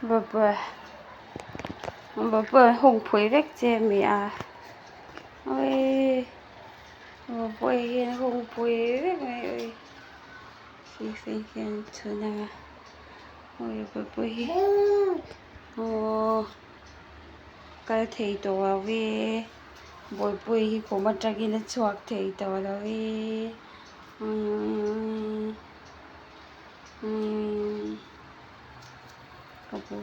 Bawpa bawpa hung phui vek che mi a awii bawpa hian hung phui vek mai awii fei hian chhun anga awii bawpa hi aww kal thei tawh lo ve bawihpuii hi khum atangin a chhuak thei tawh lo ve awii. Ka pu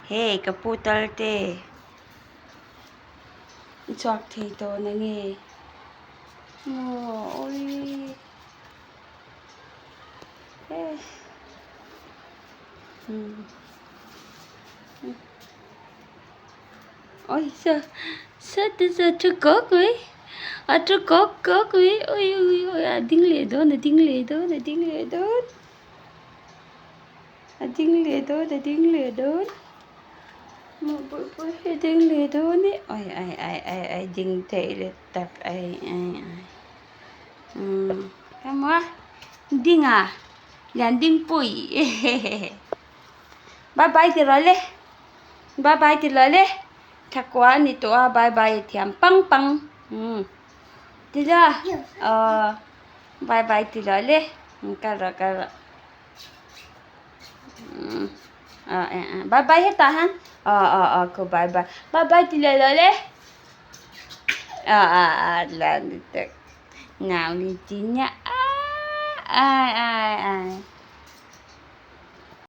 hei ka pu tal te i chhuak thei tawh na nge maw awii eh ôi sao sao te sao thu kawk mai a thu kawk kawk mai ôi ôi ôi a ding leh dawn a ding leh dawn a ding leh dawn a ding leh dawn a ding leh dawn maw pawh pawh hi a ding leh dawn e ai ai ai ai ai ding theih leh tak ai ai ai umm come on ding a lian ding pui bye bye ti rawh le. Bye bye ti lo le thakua a ni tawh a bye bye a thiam pang pang umm ti lo aw bye bye ti lo le kal rawh kal rawh umm aw eh eh bye bye hetah hian aw aw aw ko bye bye bye bye ti leh lo le aw aw aw la ni tak nau ni ti nia ai ai ai.